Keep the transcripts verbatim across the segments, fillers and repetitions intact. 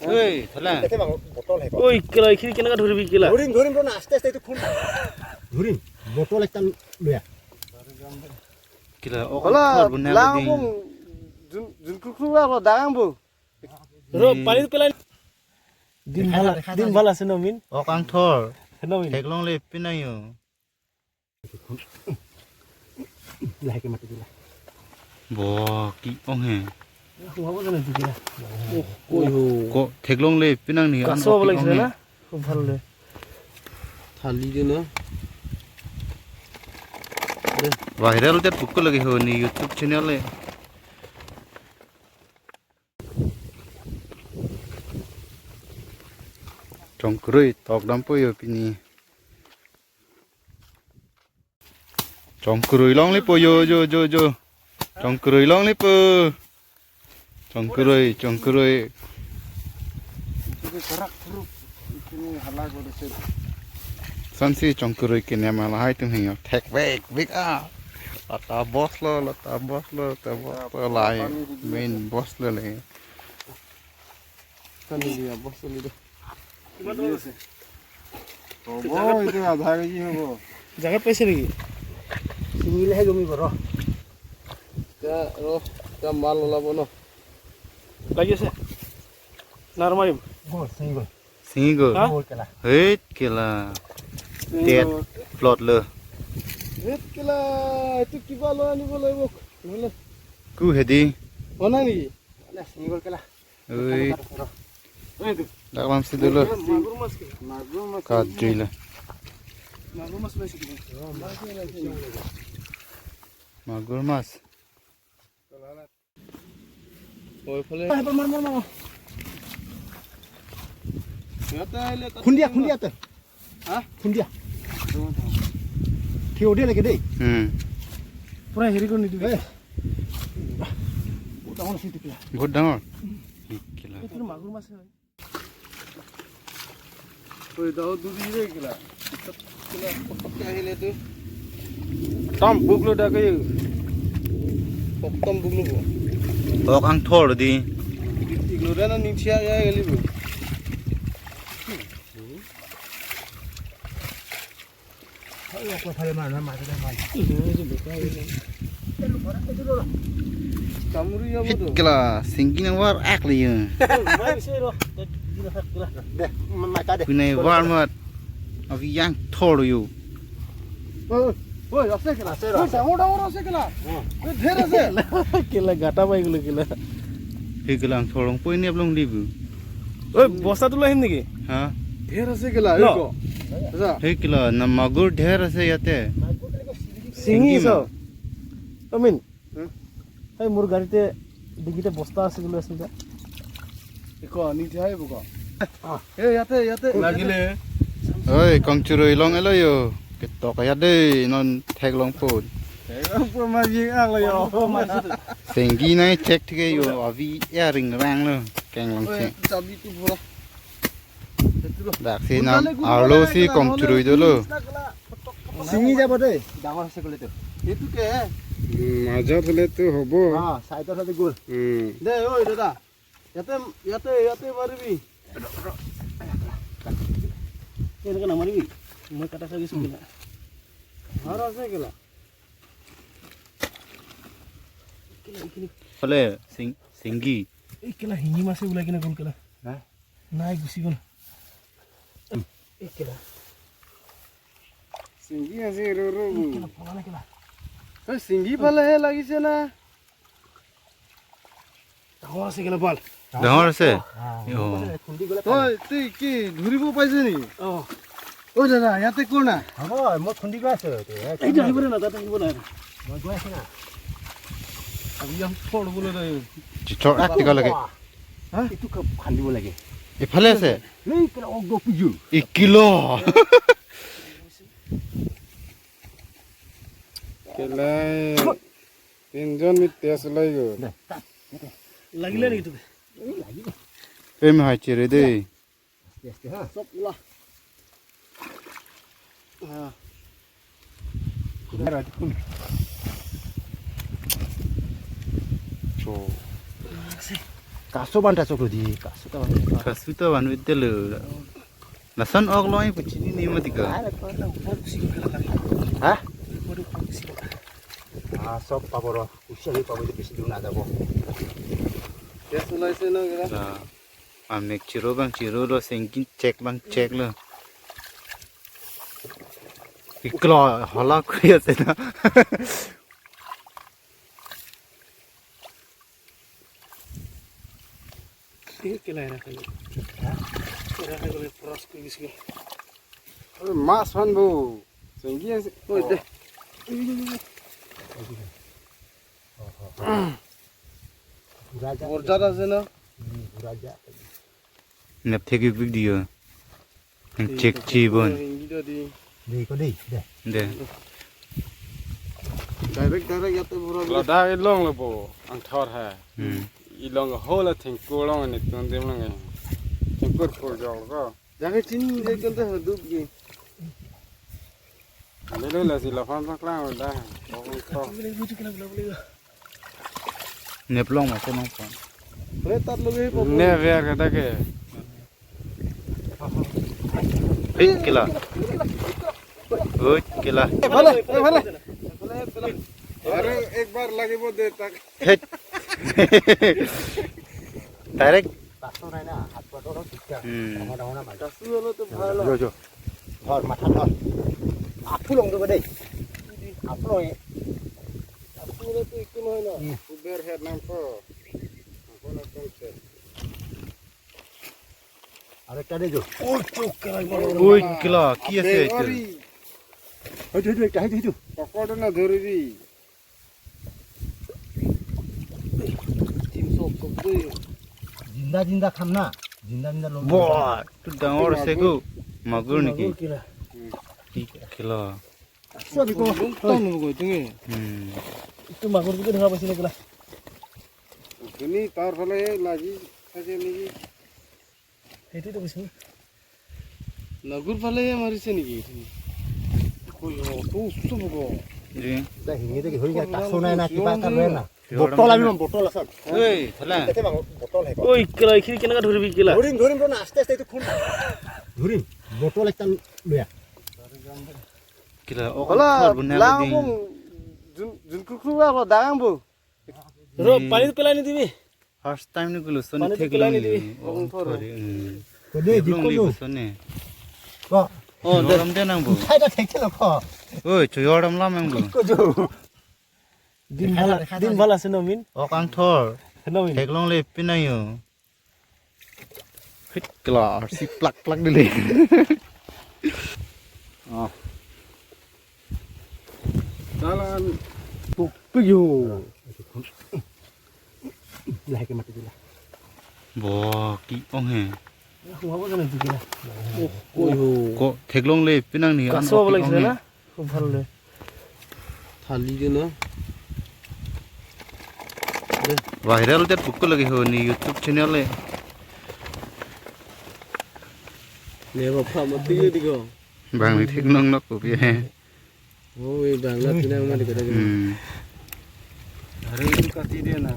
Oi, thala. Ete bang botol hai ko. Oi, kela, ikhiri kenang dhoribi kela. Dhorim, dhorim, dhorim, aste aste itu phun. Dhorim, botol ekta loya. Kela, oh, hola, thor bun na lang ding. Bung, jun, jun kru kru aro dang bung. Ro, hmm. Pani pela. Din dekha bhala, dekha din bhala se nomin. Ok angthor. Nomin. Theklongle pinang yo. Lahai ke mati dula. Bo, ke-ong he. Aku apa kena dikira? Oh, oh, oh. Ko theklongle pinang ni, kaso an apa lagi ke-ong sana? He. Ko bhal le. Thali de na. Viral det pukul lagi ho ni YouTube channel le. Chongkrui tok dampo yo pini. Chongkrui longle po yo, yo, yo, yo. Chongkrui longle po. Chongkrui, chongkrui. Sansi chongkrui kene ma lahai atum hingyo. Thek vek, vek a. Lata boslo, lata boslo, lata boslo lahai. Main boslo le. Kan dia boslo le. কিমান দূৰ আছে? হ'ব, এইটো আধা কেজি হ'ব। জাগাত পাইছে নেকি? ছিঙিলেহে গমিব, ৰ। এতিয়া ৰ, এতিয়া মাল ওলাব ন? লাগি আছে? নাৰ মাৰিম? গ'ল, ছিঙি গ'ল। ছিঙি গ'ল? হা? গ'ল কেলা। হেইত কেলা। ছিঙি গ'ল। টেট প্লট লৈ। হেইত কেলা, এইটো কিবা লৈ আনিব লাগিব। নহ'লে কু হেদি? অনা নেকি? মানে ছিঙি গ'ল কেলা। Oi. Dak lam si dolo. Magur mas ke? Magur mas. Kat jui le. Magur mas mas ke? Magur mas. Oi, phale. Mar, mar, mar, mar. Khundia, khundia te. Ha? Khundia. Thio de leke de. Hmm. Pura heri ko ni du. Eh. Bahut dangor ase etu kela. Bahut dangor. Kela. Etu magur mas hai. Oi, dao duri re kela. Kela, kela ahile tu. Tam buk lo da kayu. Tam buk lo bo. Ok angthor di. Iglo da na ning chia ya gali bo. Kamuri ya bodo. Kela, singgi nang var ak le ya. Deh, mai ta deh. Kunai var mat. Avi yang thor yo. Oi, oi, ase kela. Ase, oi, ase. Dangor, dangor ase kela. Oi, dher ase. Kela gata bai gulo kela. He kela angthor long poi ni ablong dibu. Oi, bosta tu lahim niki? Ha? Dher ase kela, lo. Oi ko. Asa. He kela, na magur dher ase yate. Singgi singgi ma. So. Amin. Hmm? Hai mur gari te digi te bosta ase gulo ase ta. Iko, ni te hai buko. Ah. He, yate, yate. Lagile. Oi, kongchurui long elo yo. Ketok ya de, non theklong pon. Theklong pon ma jing ak lo yo. Singgi nai check thike yo, avi ya ring rang lo, keng long. Oi, che. Chabi tu bhora. Dak si nam arlo si kongchurui dolo. Singgi jabo de. Dangor ase kole tu. Itu ke? Hmm, majot hole tu hobo. Ha, side ase gul. Hmm. De, oi, dada. Yate, yate, yate maribi. Yate kana maribi. Moi kata sagi sugina. Har ase kela. Kela, kela. Hole, sing, singgi. Eh, kela hingi masi ulai kena gul kela. Ha? Nai gusi gol. Eh, kela. Singgi ase ro ro. Eh, kela, phola na kela. Oi, singgi phala he lagise na. Dangor ase kela bal. Dangor ase? Ah. Yo. Khundi gole. Oi, tui ki dhuribo paise ni? Oh. Oi, dada, yate kona? Abo, mo khundi gole ase. Ei, dhuribo na, tata dhuribo na. Mo gole ase na. Abi yang thor bole na. Chichor ak tika lage. Ha? Itu ke khundi bole lage. Iphale ase? Nei, kela ok do piju. Ikilo. Kelai. Tinjon mit test lai go. Lagile ni tu. Em hai chere de. Yes, ha. Sok ula. Ah. Cho. Kaso ban ta choklo di, kaso ta ban. Kaso ta ban vete lo. Lason ok lo ai puchini ni mati ka. Ala ko na upor kusi ko lagi. Ha? Upor, upor kusi ko. Ah, sob paboro. Kusi lagi paboro di pisi dun ada bo. Ya, sulai seno kira. Amek chiro bang chiro lo, sengkin chek bang chek lo. Iklo hala kuya sena. Ini kela era kali. Era kali pros ke gis ke. Abe mas han bo. Senggi ase. Oi, deh. Borjat ase na? Hmm, borjat. Nep thek yuk video. Nang chek chi bon. Hindi do di. Dei ko dei, dei. Dei. Direct, direct yate bura. Ladak ilong le bo, angthor hai. Hmm. Ilong ho la thengkur long ne tun dim long ne. Thengkur kur jok ko. Jaga chini je kan ta hadup ge. Lele la si la phan paklang da. Bong ko. Neplong ma kono pa. Pre tat lo ge po. Ne ver ka ta ke. Hei, kila. Oi, kila. Bhale, bhale. Are ek bar lagi bo de tak. Hei. Direct. Kaso nai na, hat pa to kita. Hmm. Dangor dangor na mai. Kaso lo to bhalo. Jo, jo. Dhor, matha dhor. Aphu long to dei. Aphu long. Kaso lo to ikun hai na. Hmm. Uber het nang po. Ako na kong se. Are ta dei jo. Oi, chok kara. Oi, kila, ki ase itu? Oi, jo, jo, jo, jo. Pakod na dhori di. Tim sok sok dei. Jinda jinda kham na. Jinda jinda lo. Wah, tu dangor se ko. Magur niki. Magur kila. Ki kila. Sorry ko. Long ton ko tunge. Hmm. Itu magur ko dha pasi kila. Ini tar phale lagi saja ni. Itu tu bisu. Nagur phale ya mari sini ki. Ko yo tu susu ko. Ji. Dah ini deh, hoi ya, kaso nai na kiba ta lo na. Botol abi mam, botol asal. Oi, thala. Ete bang, botol hai ko. Oi, kila, khiri kena ka dhuri bi kila. Dhurim, dhurim, na aste aste itu khun. Dhurim, botol ekta lo ya. Kila, oh, hola, khor bun lang ding. Bung, jun, jun kru kru apa, dangang bu. Ro, pani tu pelai ni dibi. First time ni gulo son. Pani thek pelai long ni di. Oh, thori. Ko dei, thek long di ko lo. Son ni. Ko. Oh, dei. Ram dei nang bu. Sai da thek lo ko. Oi, chuyor ram lam nang bu. Ko jo. Din bhala, din bhala se nomin. Ok angthor. Nomin. Theklongle pinang yo. Hit klar, si plak plak dili. Oh. Jalan. Tuk, tuk yo. Lahai ke mati dulu. Bo, ki ong he. Aku apa sana juga. Oh, oh yo. Ko theklongle pinang ni. Kaso an apa lagi ki ong he sana? Khub bhal le. Thali ke na. Viral det bukul lagi ho ni YouTube channel le. Ne ba pha mati ke diko. Bang ni thik nong nok ko ke. Oh, e bang la pinang ma diko diko. Hmm. Are itu kati de na.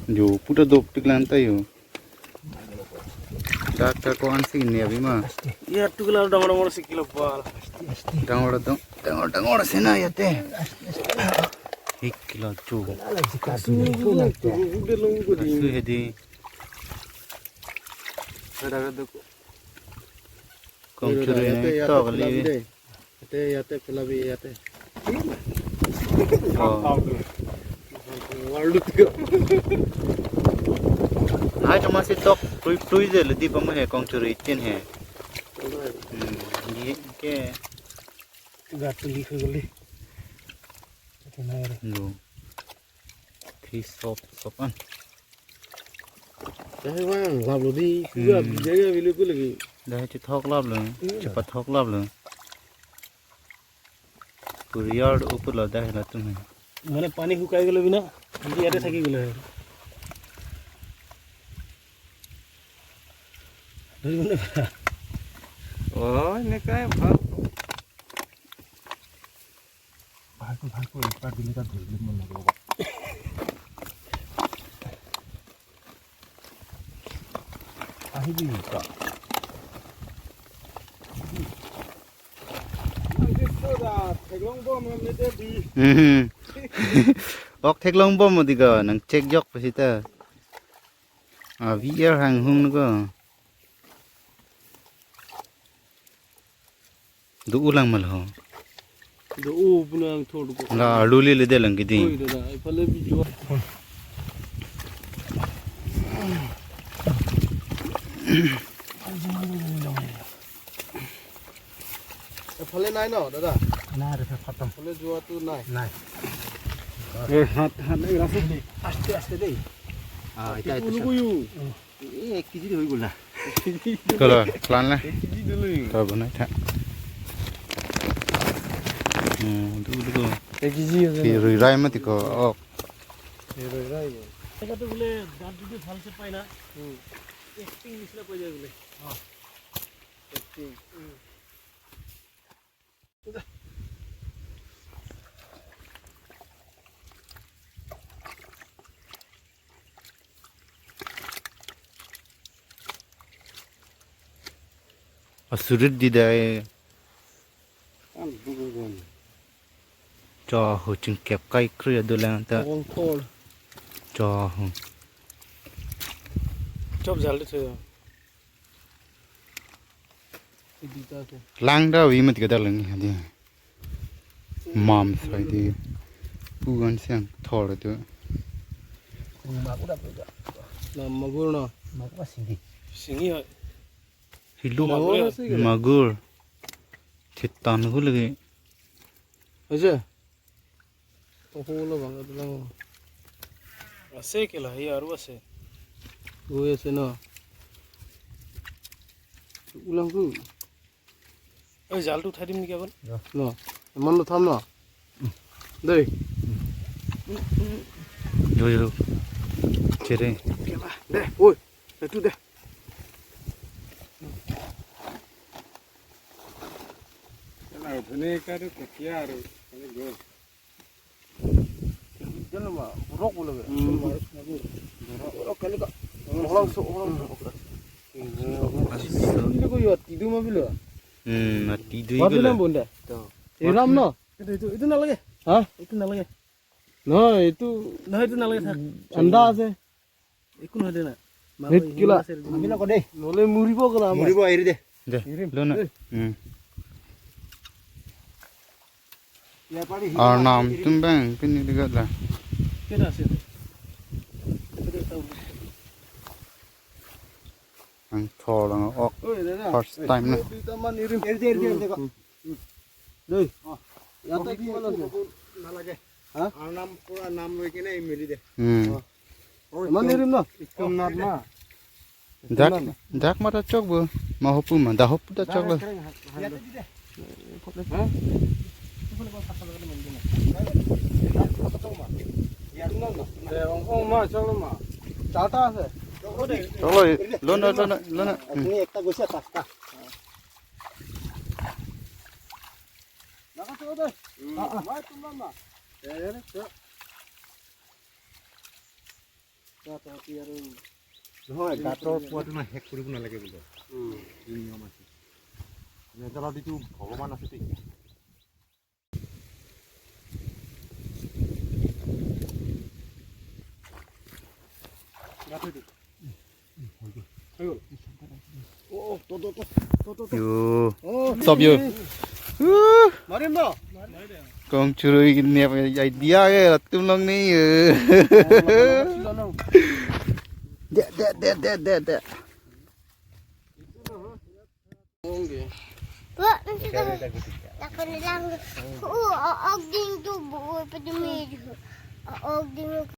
Jo, puta dopik lanta yo. Dak dak ko ansi ne abi ma. Ya tu kila dangor dangor si kilo bal. Dangor dang, dangor dangor si na ya te. Ik kilo chu. Kasu, kasu hedi. Ada ada tu. Kong churi ne to kali. Ate, ate, pelabi, ate. Oh. Warlu tiga. Hai cuma si tok tui tui je ledi pam he kong churi chin he. Hmm, ye ke. Tiga tuli ke guli. Ate na re. Lo. Thi sop sop an. Dahai vang lap lo di, kuga Hmm. Jaga bilu ku lagi. Dahai chethok lap lo, Hmm. Chepathok lap lo. Courier do upor lo dahai latum hai. Mane pani hukai gelo bina, hindi ada saki gelo hai. Dari mana? Oh, ini kayak bal. Bhal ko, bhal ko, ekbar dile ta dhori le mon nagibo. Hibi ka. Nang check so da, theklong bom ham ne te di. Mhm. Ok, theklong bom mo di ko, nang check jok pasi ta. A, V R hang hung ko. Do-o lang ma lo. Do-o pu nangthor ko. La arlo lele det lang kedi. Oi, dada, ephale bi jo. Ephale nai no, dada? Nai, re, khatam. Ephale jo tu nai. Nai. Eh, hat, hat nai, rasa. Aste, aste dei. Ah, eta, eta. Ulu kuyu. Eh, এক কেজি হৈ গ'ল না। Kalau plan lah. এক কেজি দিলে। Kalau benar tak. Hmm, itu dulu. এক কেজি আছে। Rui rai mati ko. Oh. এই ৰৈ ৰাই। জেগাটো বোলে গাত যদি ভালছে পায় না, হুম। এক্টিং নিচিনা পাই যায় বোলে। অ। এক্টিং। উম। Asurit di dai. Cho hu chingkep kai kri adu lang ta. Cho hu. Chop jal di thoyo. Lang da wi mat kadal lang ni hadi. Mam sai di. Pu an siang thor tu. Magur da. Na magur na. Magur singgi. Singgi hai. Hilu magur. Magur. Thitan hu lagi. Aja. Oho lo bang, adu lang. Ase ke la, hi aru ase. Oi, ase na. Ulang tu. Oi, jal tu thadim ni kya kon? No. Eman lo tham na. Dei. Jo, jo. Chere. Dei, oi. Itu dei. Ini kan tu kekia aru. Ini go. Jangan mah, rok boleh. Hmm. Rok kali ka. Orang so, orang so. Ini ko yo tidu mah bila. Hmm, na tidu. Mati na bunda. Tuh. Iram no. Itu itu itu na lagi. Hah? Itu na lagi. No, itu na itu na lagi. Anda ase. Ekun hade na. Hit kila. Mami na ko dei. Nole muribo kala. Muribo airi de. De. Irim. Lo na. Eh. Hmm. Ya pari. Arnam tum bang pini dekat lah. Kena sih. Ang thor lang ok. Oi, dada. First time na. Itu taman irim. Airi de, airi de, airi de ko. Hmm. Dei. Oh. Ya tak gimana sih? Na lagi. Ha? Arnam pura nam loi kene mili de. Hmm. Oh. Eman irim na. Itum nat ma. Dak, dak ma ta chok bo. Ma hopu ma, da hopu ta chok lo. Ha? Eh, ong, ong ma, chok lo ma. Chata ase. Chok lo, lo na, lo na, lo na. Apni ekta gosi pasta. Naga chok de. Ah, ah. Ma tum ma. Eh, eh, chok. নহয়, গাঁতৰ পোৱাটো না শেষ কৰিব নালাগে বোলে। উম। এই নিয়ম আছে। নেজালত এইটো ভগৱান আছে দেই। গাঁত এইটো। হৈ গ'ল। অ, অ, ত, ত, ত, ত, ত, ত। Yo. অ। Stop yo. Woo. মাৰিম ন? Kong churui ni apa idea ke latum long ni. De, de, de, de, de, de. Bu, nanti kamu takon lang. Oh, og ding tu bu, pwede mi. Og ding.